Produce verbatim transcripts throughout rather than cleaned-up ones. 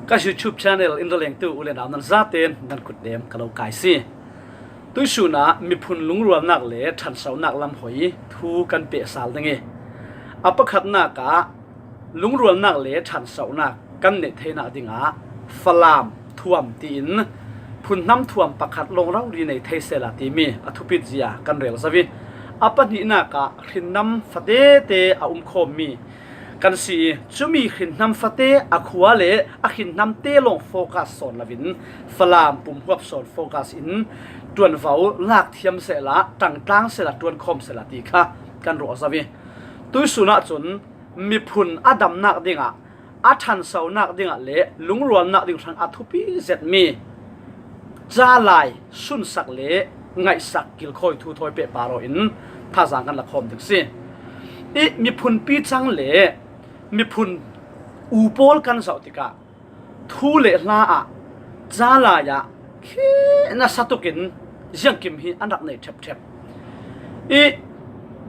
Ka YouTube channel in ralengtu u le nau nan zaten nan kutdem ka lo kai si. Tuisunah miphun lungrualnak le ṭhansonak lamhoi thu kan pehsal ding i, a pakhatnak ah lungrualnak le ṭhansonak kan neih theinak dingah Falam thuam tiin phunhnam thuam pakhat lawng rori nei thei sehla timi a thupit zia kan rel zo i, a pahnihnak ah hrinnam fatete a umkhawmmi kan si i, cumi hrinnam fate a khua le a hrinnamte lawng focus sawn loin Falam pumhuap sawn focus in ṭuanvo lak thiam sehla, ṭangtlang sehla, ṭuankhawm sehla ti kha kan ruah zo i, tuisun ahcun miphun a damnak dingah, a ṭhansonak dingah le lungrualnak ding hrang a thupi zetmi calai sunsak le ngaihsak kilkhawi thu thawi pehpar aw in thazaang kan la khawm ding si. I miphun picang le miphun u pawl kan zoh tikah thu le hla ah calai ah khi nasa tukin ziangkim hi an rak nei ṭhepṭhep. I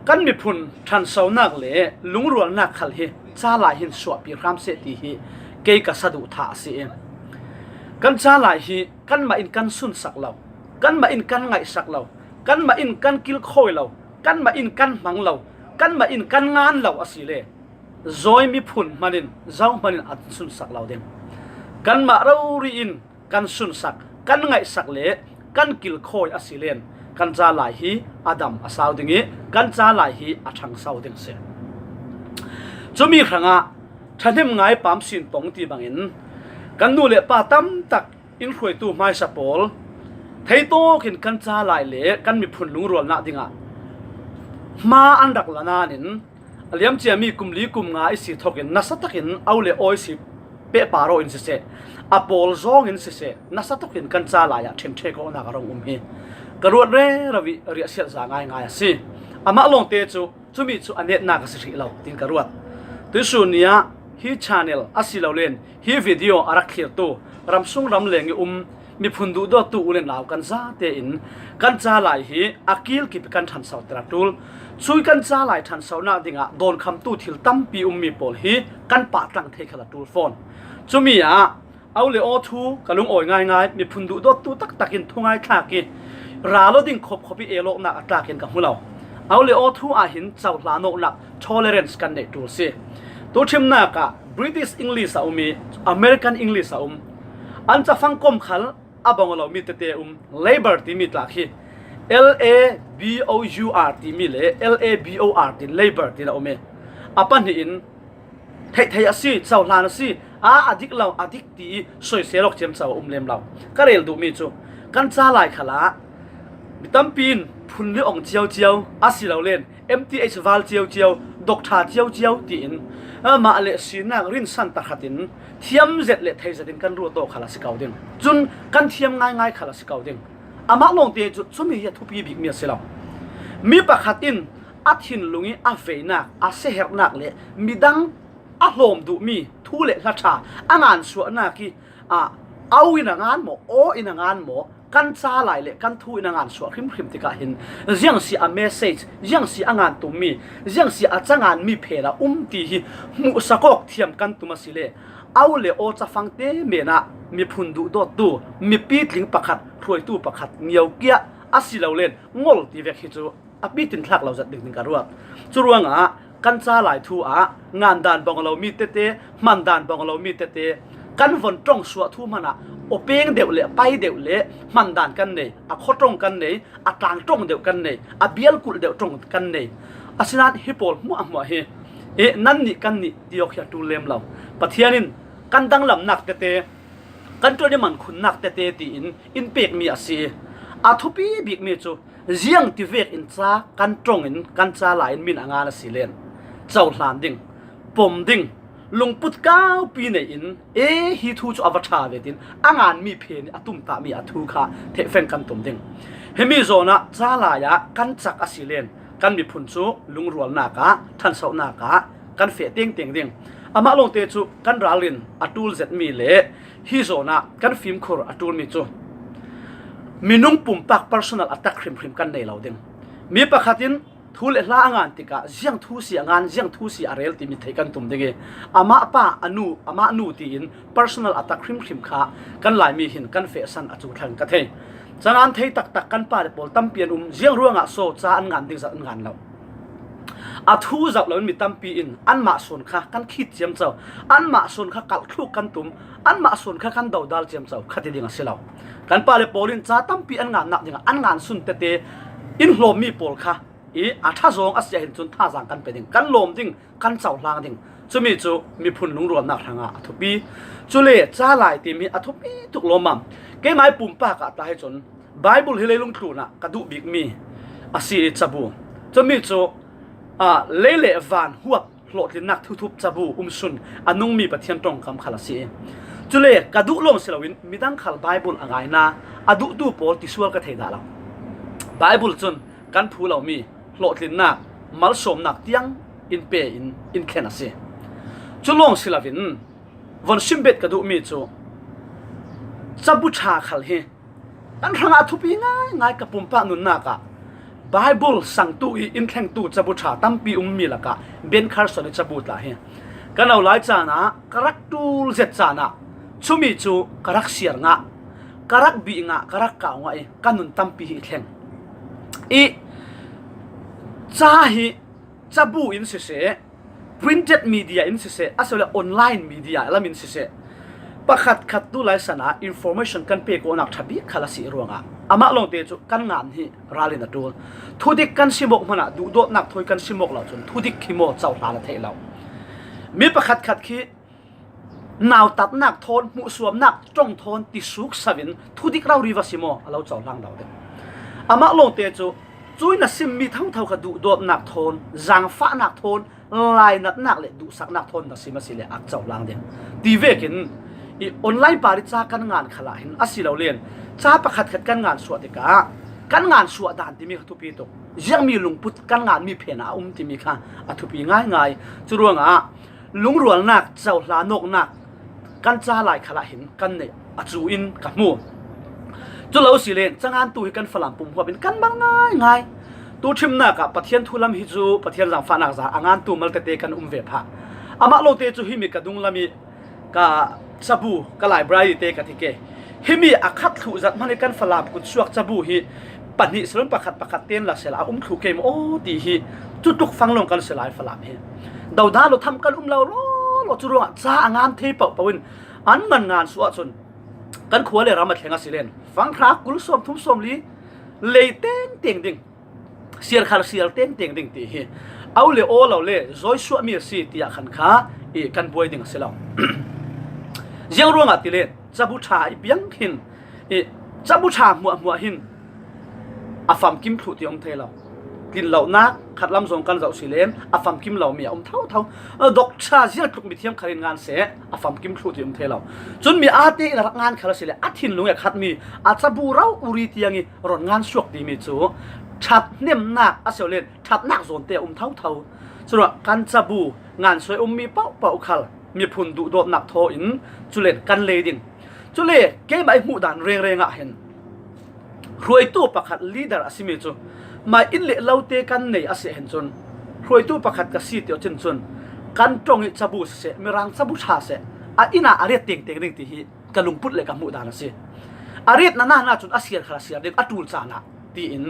kan miphun ṭhansonak le lungrualnak khal hi calai hin suahpi hram seh ti hi kei ka saduh thah a si i, kan calai hi kanmah in kan sunsak lo, kanmah in kan ngaihsak lo, kanmah in kan kilkhawi lo, kanmah in kan hmang lo, kanmah in kan ngan lo a si le zawi miphun hmanin, zo hmanin an sunsak lo ding. Kanmah rori in kan sunsak, kan ngaihsak le kan kilkhawi a si len kan calai hi a dam a sau ding i, kan calai hi a ṭhangso ding si. Cumi hrangah ṭhahnem ngai pam sin pong ti bangin kan nu le pa tamtak in hruaitu hmaisa pawl theitawkin kan calai le kan miphun lungrualnak dingah hma an rak la nain, a liamciami kum li kum nga i si thokin nasa takin au le aw i si pehpar aw in siseh, a pawl zawng in siseh, nasa takin kan calai ah ṭhenṭhek awknak a rung um hi ka ruat rero i riahsiat za ngaingai a si. Amah lawngte cu cumi cu a netnak a si hrih lo tiin ka ruat. Tuisun ni ah hi channel a si lo len hi video a rak thlirtu ramsung ramleng i um miphun duhdawttu u le nau kan zate in kan calai hi a kil kip kan ṭhansoter a ṭul. Cui kan calai ṭhansonak dingah dawnkhamtu thil tampi ummi pawl hi kan pahtlang thei khal a ṭul fawn. Cumi ah au le aw thu ka lungawi ngaingai, miphun duhdawttu taktak in thungai thlak i ral aw ding khopkhop i el awknak a tlakin ka hmu lo. Au le aw thu ah hin cohlan awknak tolerance kan neih ṭul si. Tuṭhimnak ah British English a um i American English a um. An cafang kom khal a bang lomi tete um. Labour timi tlak hi L A B O U R timi le L A B O R tin Labour tin a um i, a pahnih in theihtheih a si, cohlan a si, a a dik lo, a dik ti i soisel awk ciamco a um lem lo. Ka rel duhmi cu kan calai khalah mi tampi in phun le ong ciocio a si lo len M T H val ciocio, doctor ciocio tiin amah le sinak rinsan takhat in thiam zet le thei zet in kan ruat aw khal a si ko ding. Cun kan thiam ngaingai khal a si ko ding. Amah lawngte cu cumi hi a thupi bikmi a si lo. Mi pakhat in a thinlung i a veinak, a siaherhnak le midang a hlawm duhmi thu le hla ṭha a ngansuahnak i, a, au in a ngan maw, aw in a ngan maw, kan calai le kan thu in a ngansuah hrimhrim tikah hin ziang si a message, ziang si a ngan tummi, ziang si a canganmi phel a um ti hi hmuhsak awk thiam kan tum a si le, au le aw cafangte men ah miphun duhdawttu, mipi tling pakhat, hruaitu pakhat ngiokiah a si lo len ngol ti vek hi cu a pitin thlak lo zat ding, ding ka ruat. Curuangah kan calai thu ah ngandan bang lomi tete, hmandan bang lomi tete, kan von ṭong suah thu hmanah aw peng deuh le pai deuh le hmandan kan nei, a khuaṭong kan nei, a tlangṭong deuh kan nei, a bialkulh deuh ṭong kan nei. Asinain hi pawl hmuahhmuah hi, eh, nannih kannih ti awk hi a ṭul lem lo. Pathian in kan danglamnak tete, kan ṭuan i mankhunnak tete tiin in pekmi a si i, a thupi bikmi cu ziang ti vek in ca kan ṭong in kan calai in min a ngan a si len cohlan ding, pom ding, lungput kaupi nei in, e, hi thu cu a va ṭha ve tiin a nganmi phen i a tumtahmi a thu kha thehfeng kan tum ding. Himi zawn ah calai ah kan cak a si len kan miphun cu lungrualnak ah, ṭhansonak ah kan feh tengteng ding. Amah lawngte cu kan ralrin a ṭul zetmi le hi zawn ah kan fimkhur a ṭulmi cu minung pumpak personal attack hrimhrim kan nei lo ding. Mi pakhat in thu le hla a ngan tikah ziang thu si a ngan, ziang thu si a rel timi theih kan tum ding i, amah pa, a nu, amah nu tiin personal attack hrimhrim kha kan Laimi hin kan fehsan a cu thlang ka thei. Cangan thei taktak kan pa le pawl tampi an um, ziang ruangah so ca an ngan ding zat an ngan lo. A thu zauh loin mi tampi in anmah sawn kha kan khit ciamco, anmah sawn kha kalh thluk kan tum, anmah sawn kha kan dodal ciamco kha ti ding a si lo. Kan pa le pawl in ca tampi an ngannak dingah an ngan sun tete in hlawmmi pawl kha i a ṭha zawng a si ahhin cun thazaang kan pe ding, kan lawm ding, kan cohlang ding. Cumi cu miphun lungrualnak hrangah a thupi. Cule ca lai timi a thupi tuk lawmmam. Keimah i pumpak ah ta hi cun Bible hi leilung tlunah ka duh bikmi a si i cabu. Cumi cu, ah, lei le van huap hlawhtlinnak thuthup cabu umsun a nungmi Pathian ṭongkam khal a si i, cule ka duh lawng si loin midang khal Bible a ngaina a duhtu pawl tisual ka thei dah lo. Bible cun kan phu lomi hlawhtlinnak, malsawmnak tiang in pe in in thlen a si. Cu lawng si loin von simbet ka duhmi cu cabu ṭha khal hi kan hrangah a thupi ngaingai. Ka pumpak nunnak ah Bible sangtu i in thlengtu cabu ṭha tampi ummi lakah Ben Carson i cabu tla hi ka no lai caan ah ka rak ṭul zet caan ah cumi cu ka rak siar ngah, ka rak bih ngah, ka rak kau ngah i ka nun tampi hi i thleng i ca hi cabu in siseh, printed media in siseh, a si le online media lam in siseh, pakhat khat tu lai sana information kan pek awknak ṭha bik khal a si ruangah amah lawngte cu kan ngan hi ral in a ṭul. Thudik kan simawk hmanah duhdawtnak thawi kan simawk lo cun thudik khi maw cohlan a theih lo. Mi pakhat khat khi nautatnak thawn, hmuhsuamnak ṭong thawn ti suk savin thudik rori va si maw a lo cohlang lo ding. Amah lawngte cu cui na simmi thotho kha duhdawtnak thawn, zaangfahnak thawn, lainatnak le duhsaknak thawn na sim a si le a cohlang ding. Ti vekin i online pari ca kan ngan khalah hin a si lo len ca pakhat khat kan ngan suah tikah kan ngan suah dan timi kha thupi tuk. Ziangmi lungput kan nganmi phen a um timi kha a thupi ngaingai. Cu ruangah lungrualnak, cohlan awknak kan ca lai khalah hin kan neih a cu in ka hmu. Cu lo si len, cangan tu hi kan Falam pum huap in kan mal ngaingai. Tu ṭhimnak ah Pathian thu lam hi cu Pathian zaangfahnak za a ngan tu mal tete kan um ve phah. Amah lawngte cu himi ka dunglam i ka cabu, ka library te ka ti ke. Himi a khat thluh zat hmanh hi kan Falam kutsuak cabu hi pahnih si loin pakhat pakhat ten la sela a um thluh ke maw ti hi cu tluk fang lawng kan si lai Falam hi. Dodal lo tham kan um lo law law cu ruangah ca a ngan thei pohpoh in an ngan ngan suah cun kan khua le ram a thleng a si len fang hra kul sawm thum sawm li lei tengteng ding, siar khal siar tengteng ding ti hi au le aw lo le zawi suahmi a si tiah khan kha i kan buai ding a si lo. Ziang ruangah ti le cabu ṭha i piang hin i cabu ṭha hmuahhmuah hin a famkim thluh ti a um thei lo. Tlin lonak khat lam zong kan zoh si len a famkim lomi a um thotho. Doctor zial tluk mithiam khat in ngan seh a famkim thluh ti a um thei lo. Cun mi ate in a rak ngan khal a si le a thinlung i a khatmi a cabu rau uri tiang i ron ngan suak timi cu ṭhat hnemnak a si lo len ṭhatnak zawnte a um thotho. Curuah kan cabu ngan suai ummi pohpoh khal miphun duhdawtnak thaw in culen kan lei ding. Cule keimah i hmuh dan rengreng ah hin hruaitu pakhat leader a simi cu mai inn le lote kan nei a si hin cun hruaitu pakhat ka si ti cin cun kan ṭong i cabu siseh, Mirang cabu ṭha seh, a inn ah a riat tengteng ding ti hi ka lungput le ka hmuh dan a si. A riat na na cun a siar khal a siar ding a ṭul caan ah tiin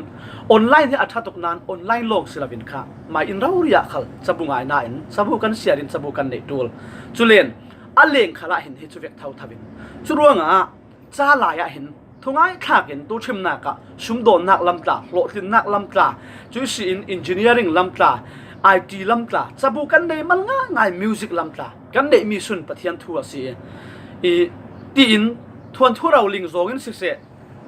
online hi a ṭha tuk nain online lawng si loin kha mai inn rori ah khal cabu ngai nain cabu kan siar in cabu kan neih ṭul. Culen a leng khal ah hin hi cu vek thotho in cu ruangah ca lai ah hin thungai thlak in tu ṭhimnak ah sumdawnnak lam tla, hlawhtlinnak lam tla, cu si in engineering lam tla, I T lam tla, cabu kan nei mal ngaingai, music lam tla kan neihmi sun Pathian thu a si i, i tiin thuanthu rau ling zawng in siseh,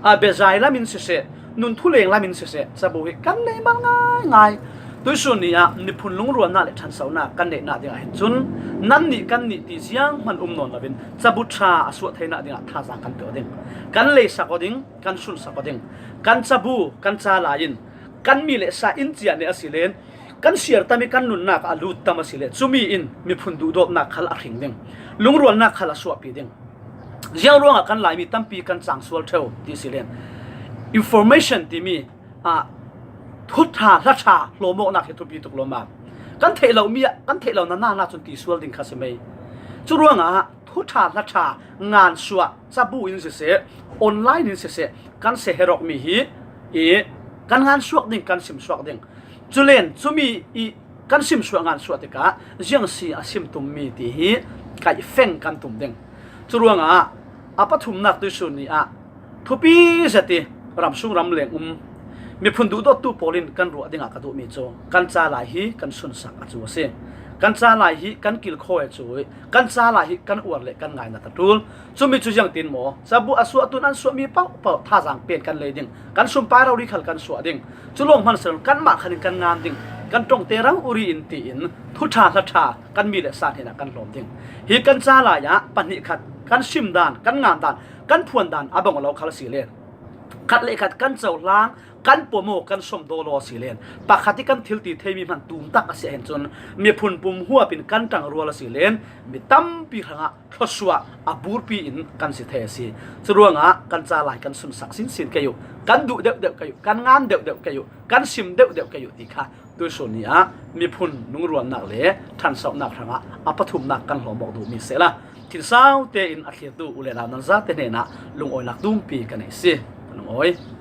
a bezai lam in siseh, nun thuleng lam in siseh, cabu hi kan nei mal ngaingai. Tuisun ni ah miphun lungrualnak le ṭhansonak kan neihnak dingah hin cun nannih kannih ti ziang hman um nawn loin cabu ṭha a suah theinak dingah thazaang kan tuah ding, kan leisak aw ding, kan sunsak aw ding. Kan cabu kan ca lai in kan mi le sa in ciah ne a si len kan siar tam i kan nunnak a lut tam a si le cumi in miphun duhdawtnak khal a hring ding, lungrualnak khal a suahpi ding. Ziang ruangah kan Laimi tampi kan cang sual ṭheu ti si len information timi ah Thuṭha hlaṭha hlawmawknak hi thupi tuk lo maw? Kan theih lo mi ah, kan theih lo na na na cun ti sual ding kha si mai. Cu ruangah thuṭha hlaṭha ngansuah cabu in siseh, online in siseh, kan si herawk mi hi i kan ngansuak ding, kan simsuak ding. Culen cumi i kan simsuah ngansuah tikah ziang si a sim tum mi ti hi kaih feng kan tum ding. Cu ruangah a pathumnak tuihsun ni ah thupi zet i ramsung ramleng um miphun duhdawttu pawl in kan ruah dingah ka duhmi cu kan ca lai hi kan sunsak a cu a si. Kan ca lai hi kan kilkhawi a cu i kan ca lai hi kan uar le kan ngainat a ṭul. Cumi cu ziangtin maw? Cabu a suahtu in an suahmi paohpaoh thazaang pen kan lei ding, kan sumpai rori khal kan suah ding. Cu lawng hmanhsehlaw kanmah khan in kan ngan ding, kan ṭongte rang uri in tiin thuṭha hlaṭha kan mi le sa hnenah kan hlawm ding. Hi kan ca lai ah pahnih khat kan sim dan, kan ngan dan, kan phuan dan a bang lo khal si le khat le khat kan cohlang, kan pom aw, kan sawmdaw law a si len, pakhat i kan thil ti theimi hman tumtak a si ahhin cun miphun pum huap in kan ṭangrual a si len, mi tampi hrangah thluasuah a burpi in kan si thei a si. Cu ruangah kan ca lai kan sunsak sinsin kei uh, kan duh deuhdeuh kei uh, kan ngan deuhdeuh kei uh, kan sim deuhdeuh kei uh ti kha tuihsun ni ah miphun nungrualnak le ṭhansohnak hrangah a pathumnak kan hlawm awk duhmi sehla, thinsau tein a thlirtu u le nau nan zate hnenah lungawinak tumpi ka nei si. Ka lungawi.